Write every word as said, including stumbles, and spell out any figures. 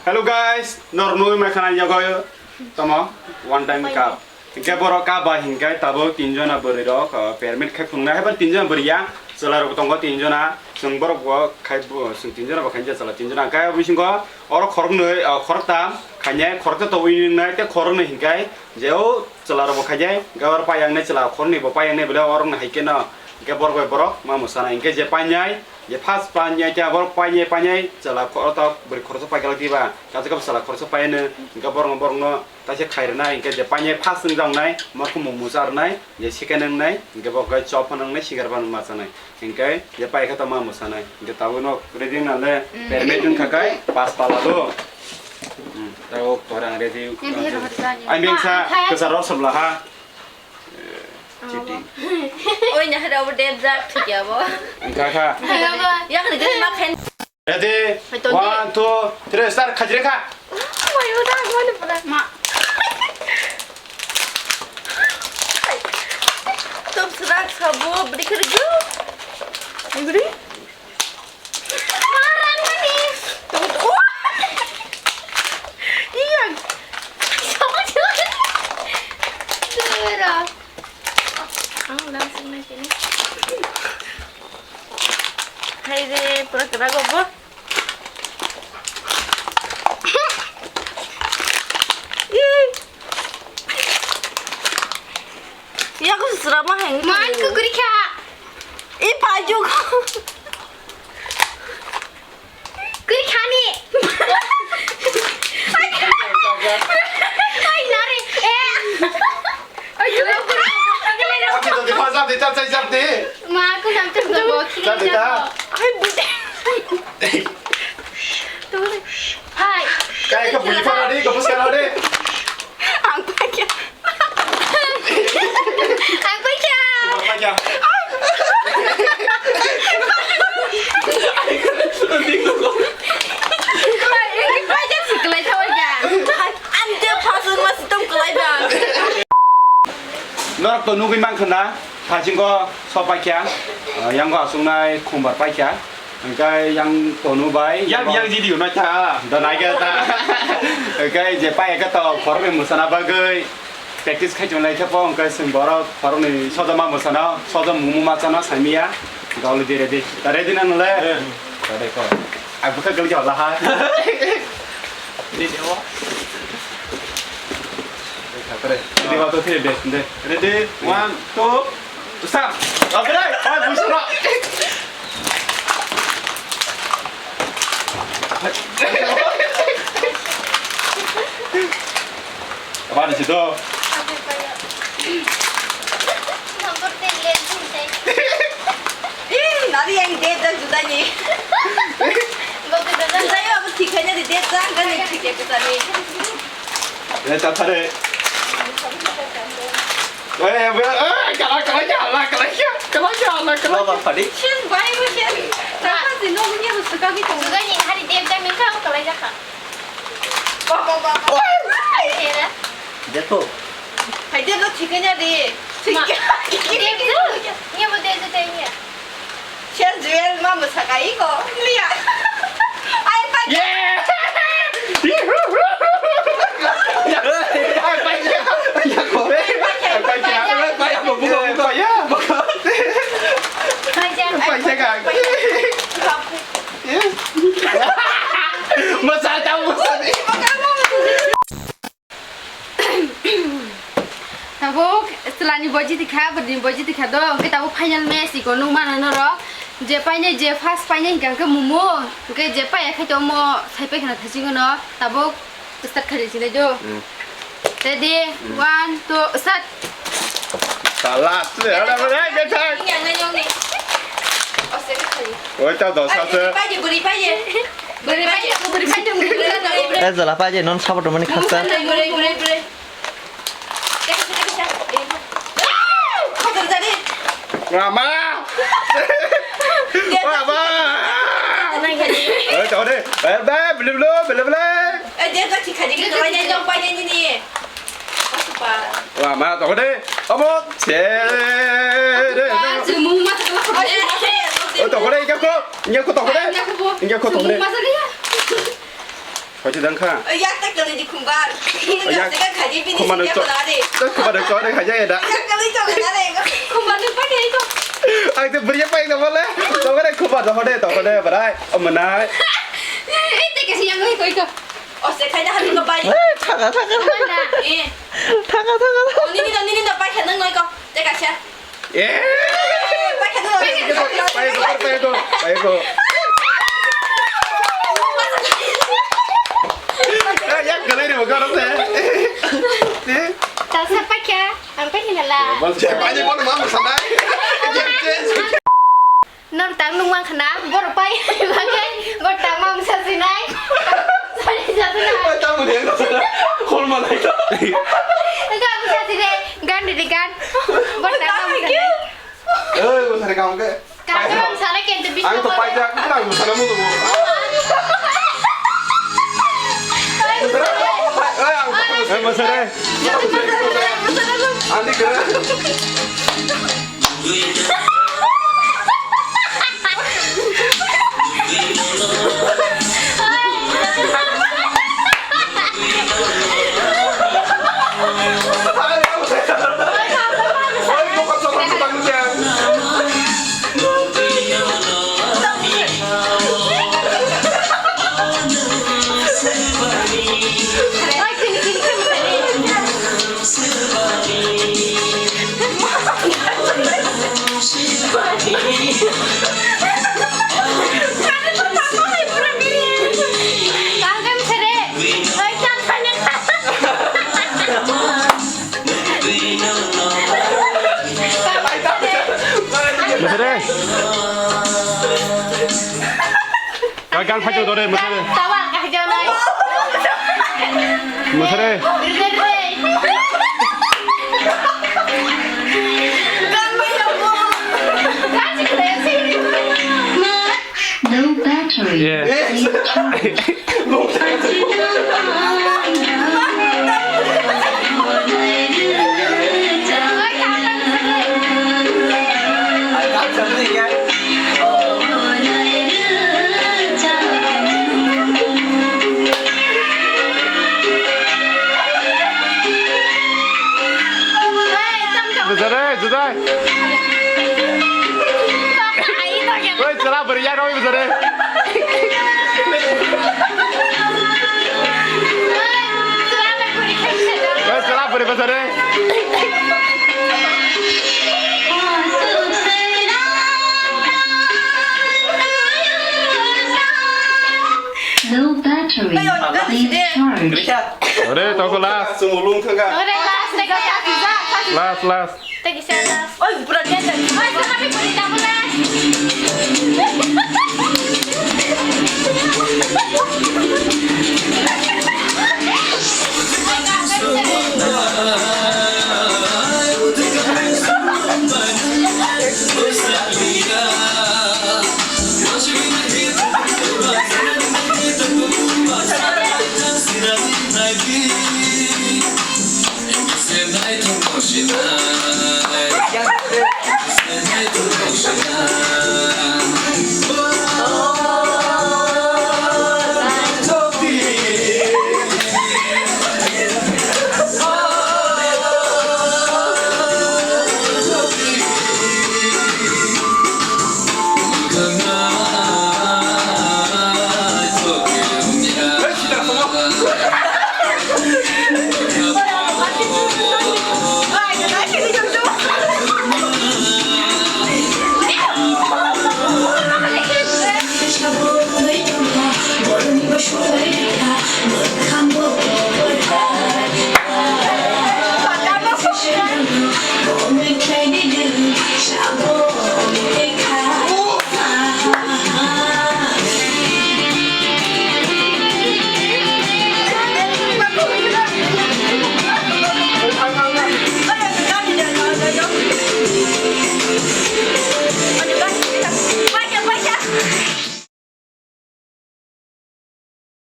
Hello guys, norok nugwi mankha na yago tamo one time cup. Hinkhe borok cup bai hinkhe tabuk tinjona bwrwi rok, uh, permit khai phunuknai, haibar tinjona bwrwi ya, chwla rok tongo tinjona, chwng borok bo khai bo, chwng tinjona bo khainai chwla tinjona, hinkhe bisingo oro khoroknwi, uh, khoroktam khainai, khoroksa tobwi wngnai tei khoroknwi hinkhe je o chwla rok bo khainai, hinkhe oro paiyangnai chwla khoroknwi bo paiyangnai bwle orokno hai kheno, hinkhe borok bai borok ma mwsana, hinkhe je painai, je first painai khe borok painai painai chwla khoroksa bwrwi khoroksa paikhlak diba, kaisa khe chwla khoroksa painai, hinkhe borokno borokno Taisa khai rwnai, hinkhe je painai first wngjaknai, mokhe mung mucha rwnai, je second wngnai, hinkhe bo khe chop phano wngnai, singer phano ma chanai. Hinkhe je pai khe tongma mwsanai. Hinkhe tabukno ready wngna le, mm, permit wngkha khe pas pala do. Hmm, tabuk torang ready. Ready rw hor jani. Ai mengsa, ah, kwcharo sabla ha. Eh, cheating. Oi, nahara bo dep jak thik ya bo. Wngkha kha. Yak ni gari ma khen. Ready? Hai, tonti. One, two, three, start, khajire kha. Wai, udah, gua ni pula. Ma. Tom serak sabo, beri kerja. Beri. Marang ni. Tom, oh. Iya. Sama juga. Sudah. Ang langsung na sini. Hai de, pura kena gobo. Ih. Ya, aku serama heng. Man, kukuri kha. Ih, pajuk. Kuri khani. Ai, nari. Eh. Ai, kuri. Oke, to di, pa, jab di, ta, ta, jab di. Ma, aku nam tu go, go, kiri jab di, ta. Ai, bude. Hai. Kai ka buli pa na di, ka bus ka na di. Ang paikha. Ang paikha. Ang paikha. Ang paikha si kwlai thawi kha. Ang je phasung ma sitom kwlai ba. Norok to nugwi mankha na, phasing ko so paikha, yang ko asung nai khumbar paikha. Hingke yang tonu bai. Yang, yang video no ta. Da nai ke ta. Hingke je pai ke to khorok ni musana bagwi practice khai chung lai khe po, hingke sing borok khorok ni sodoma musana, sodom mumu ma chana saimiya. Gauli de ready. Ta ready na nole? Eh. Ta de ko. Aku ke gel jala ha. Ready, wa. Ready, wa, to three, de, de. Ready, one, two. Stop! Abrai! Ai, busa na! Apa di situ? Ih, nari yang dia dah juta ni. Juta ya, aku tiga nya di dia dah, kan yang tiga juta ni. Eh, tak ada. Eh, eh, eh, kala, kala, kala, kala, kala, kala, kala. Baba, padi. Shin, bai, mo, shin. Tapa, si, no, mo, ni, mo, suka, ki, tong. Suka, ni, hari, dep, dep, mengka, mo, kala, jaka. Ba, ba, ba, ba. Hai, sera. Dekho. Hai, dep, no, thik, nya, de. Thik. Ma. Dep, dep, nya, mo, dep, dep, nya. Siya Joel ma mwsaka iko. Liya. Ai pa. Yeah! Ai pa. Ai pa. Ai pa. Ai pa. Buka, buka. Ya. Buka. Ai pa. Masa tahu masa ni. Tabuk chwlani boji tikha, bwrwini boji tikha do, hwnkhe tabuk final match iko nukmano norok. Je painai, je first painai hwnkha hwnkhe mumu, hwnkhe je paiya khai tongmo sai paikha na thaisingo no, tabuk start khaidi sinai do. Mm. Ready? Mm. One, two, start. Salah, sih, ada mana, ada. Ini yang ngayong nih. Oh, saya kali. Oi, tao dos. Ai, satu. Buri paje, buri paje. Buri paje, buri paje, buri paje. Eh, jala paje, non support mani khasta. Buri, buri, buri. Rama! Rama! Eh, tao deh. Eh, beh, beli, beli, beli, beli. Eh, dia tak cikar, cikar, cikar, cikar, cikar, cikar. Lama tokde. Abo. Se. Abo. Oh, tokde, ingkha ko. Ingkha ko tokde. Ingkha ko tokde. Koi dang kha? Yak tak kali di khumbar. Yak. Khumbar no chok. Khumbar no chok de khaja ya da. Yak kali chok na de. Khumbar no pakai ko. Ang te beriya pai da bole. Chok de khumbar no hode to hode barai. Amanai. Eh, te kasi yang koi ko. O se khai da han ko bai. Eh, thaka thaka. Mana? Eh. Thaka thaka. O nini no nini no pai kha nang noi ko. Te kasi. Eh. Pai kha nang noi. Pai ko pai ko pai ko. Eh, yak galai re bagar se. Eh. Ta sa pai kha. Ang pai kha la. Bang se pai ko ma ma sana. Nor tang nung mang khna, bor pai, bangke, bor tang mang sa sinai. Sorry, sa sinai. Oi, tamo de, no, sana. Khol ma nai to. Engka ang sa sine, gan de gan. Bor tang mang sa sinai. Oi, bosare kamu ke. Kaka mang sana kente bis. Ang to pai jak, ang sana mo to. Oi, ang. Eh, bosare. Ani kere. Mesere. Kau gan phajo dore, mesere. Tawal kah jonai. Mesere. Ride, ride. No battery. Yeah. Please charge. Jujai, jujai. Oi, chwla bwrwi ya rwi bwsari. Oi, chwla bwrwi bwsari. Low battery. Ayo, please charge. Ore, toko last. Sumulung thangka. Ore, last, last, last. Last, last. Thank you, sir. Oi, pura dia, sir. Oi, sir, kami puri double last.